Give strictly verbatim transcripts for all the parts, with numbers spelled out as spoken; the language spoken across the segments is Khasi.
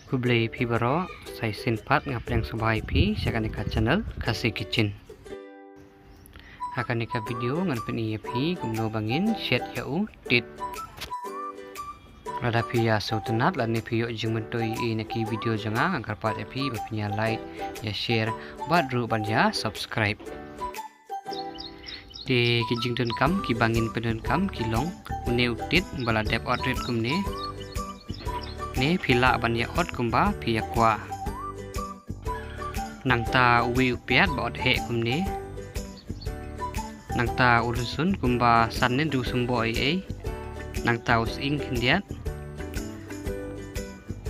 Khublei phi baroh, sa shisien pat nga pdiang sngewbha ïa phi sha kane ka channel Khasi Kitchen. Ha kane ka video ngan pyni ïa phi kumno ba ngin shet ïa u tit. Lada phi ïa sngewtynnat lane phi ïoh jingmyntoi ïa kine ki video jong nga, nga kyrpad ïa phi ba phin ïa like, ïa share bad ruh ban ïa subscribe. Te ki jingdonkam kiba ngin pyndonkam ki long une u tit ba la dep ot rit kumne. Ne phi lah ban ïa ot kumba phi ïa kwah. Nangta uwei u piat ba ot heh kumne. Nangta u rynsun kumba san ne du symboh ei ei. Nangta u sying khyndiat.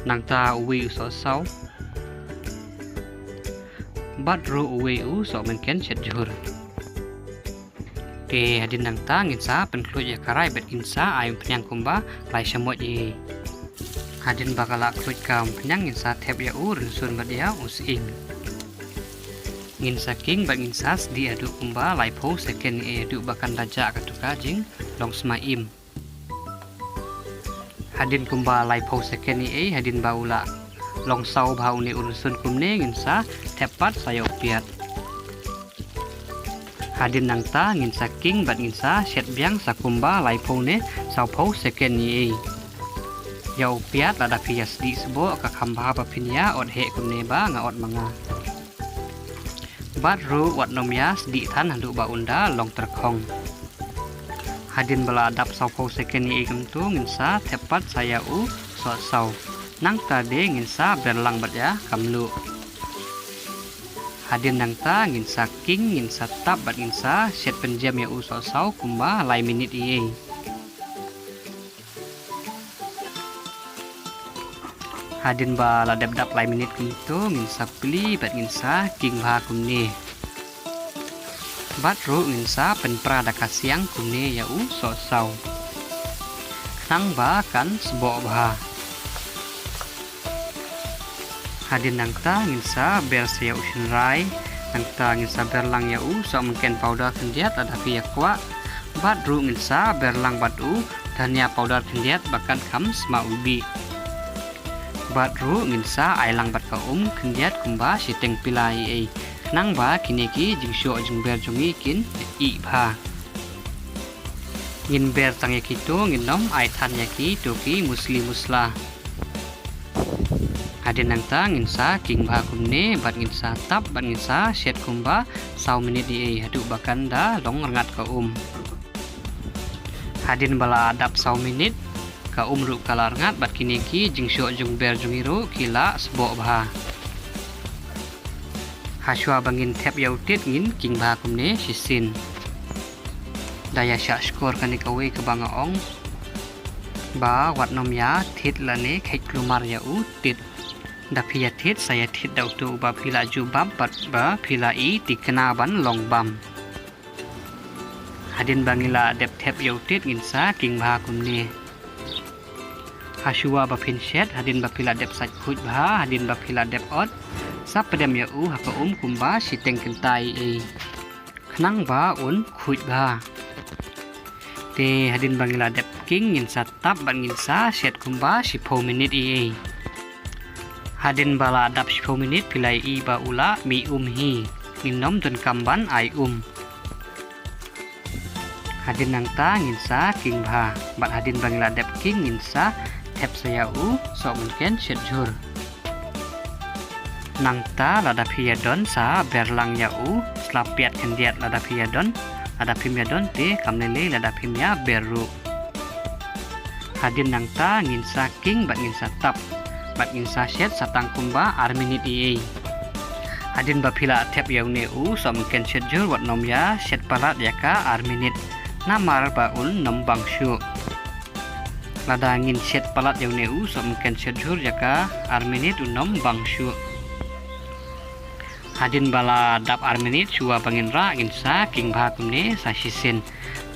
Nangta uwei u sohsaw. Bad ruh uwei u sohmynken shet jhur. Te hadien nangta ngin sa pynkhluit ïa ka rai bad ngin sa ai umphniang kumba lai shamoit ei ei. Hadien ba ka la khluit ka umphniang ngin sa thep ïa u rynsun bad ïa u sying. Ngin sa king bad ngin sa sdieh haduh kumba laiphew second ei ei haduh ba kan da jah katu ka jinglong sma im. Hadien kumba laiphew second ei ei, hadien ba u la long saw bha une u rynsun kumne ngin sa thep pat sa ïa u piat. Hadien nangta ngin sa king bad ngin sa shet biang sa kumba laiphew ne sawphew second ei ei. Ïa u piat lada phi ïa sdieh sboh ka kham bha ba phin ïa ot heh kumne ba nga ot ma nga. Bad ruh wat nym ïa sdieh than haduh ba un da long tyrkhong. Hadien ba la dap sawphew second ei ei kumto ngin sa thep pat sa ïa u sohsaw. Nangta de ngin sa ber lang bad ïa ka mluh. Hadien nangta ngin sa king, ngin sa tap bad ngin sa shet pynjem ïa u sohsaw kumba lai minit ei ei. Hadien ba la dep dap lai minit kumto ngin sa plie bad ngin sa king bha kumne. Bad ruh ngin sa pynpra da ka siang kumne ïa u sohsaw. Khnang ba kan sboh bha. Hadien nangta ngin sa ber sa ïa u shynrai. Nangta ngin sa ber lang ïa u sohmynken powder khyndiat lada phi ïa kwah. Bad ruh ngin sa ber lang bad u dhania powder khyndiat ba kan kham sma u bih. Bad ruh ngin sa ai lang bad ka um khyndiat kumba shiteng pila ei ei. Khnang ba kine ki jingshoh jingber jong ngi kin ih bha. Ngin ber tang ïa kito, ngin nym ai than ïa kito ki musli musla. Hadien nangta ngin sa king bha kumne bad ngin sa tap bad ngin sa shet kumba saw minit ei ei haduh ba kan da long rngat ka um. Hadien ba la dap saw minit, ka um ruh ka la rngat bad kine ki jingshoh jingber jong ngi ruh ki la sboh bha. Hashwa ba ngin thep ïa u tit ngin king bha kumne shisien. Da ïa shah shkor kane kawei kaba nga ong ba wat nym ïa thied lane kheit kulmar ïa u tit. Da phi ïa thied sa ïa thied da uto uba phi la ju bam bad ba phi la i thikna ban long bam. Hadien ba ngi la dep thep ïa u tit ngin sa king bha kumne. Hashwa ba phin shet, hadien ba phi la dep sait khuid bha, hadien ba phi la dep ot, sa pdem ïa u ha ka um kumba shiteng kynta ei ei. Khnang ba un khuid bha. Te hadien ba ngi la dep king ngin sa tap bad ngin sa shet kumba shiphew minit ei ei. Hadien ba la dap shiphew minit phi la ïohi ba u la mih um hi. Ngin nym donkam ban ai um. Hadien nangta ngin sa king bha. Bad hadien ba ngi la dep king ngin sa thep sa ïa u sohmynken shet jhur. Nangta lada phi ïa don sa ber lang ïa u sla piat khyndiat lada phi ïa don. Lada phim ïa don te kam lei lei lada phim ïa ber ruh. Hadien nangta ngin sa king bad ngin sa tap. Bad ngin sa shet sa tang kumba ar minit ei ei. Hadien ba phi la thep ïa une u sohmynken shet jhur wat nym ïa shet palat ïa ka ar minit. Namar ba un nym bang shuh. Lada ngin shet palat ïa une u sohmynken shet jhur ïa ka ar minit un nym bang shuh. Hadien ba la dap ar minit shuwa ba ngin rah ngin sa king bha kumne sa shisien.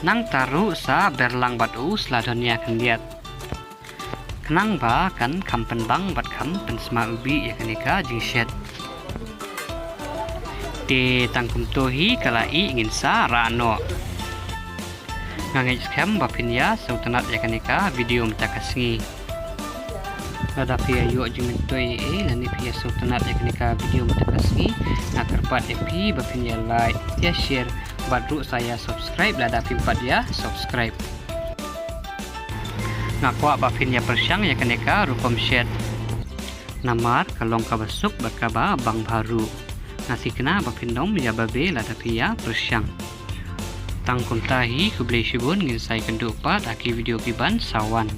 Nangta ruh sa ber lang bad u sla dhania khyndiat. Khnang ba kan kham pynbang bad kham pynsma u bih ïa kane ka jingshet. Te tang kumto hi ka la ih ngin sa rah noh. Nga ngeit skhem ba phin ïa sngewtynnat ïa kane ka video mynta ka sngi. Lada phi ïa ïoh jingmyntoi eh lane phi ïa sngewtynnat ïa kane ka video mynta ka sngi, nga kyrpad ïa phi ba phin ïa like, ïa share bad ruh sa ïa subscribe lada phim pat ïa subscribe. Nga kwah ba phin ïa pyrshang ïa kane ka rukom shet namar ka long kaba suk bad kaba bang bha ruh. Nga thikna ba phin ym ïa babe lada phi ïa pyrshang. Tang kumta hi, khublei shibun, ngin sa ïakynduh pat ha ki video ki ban sa wan.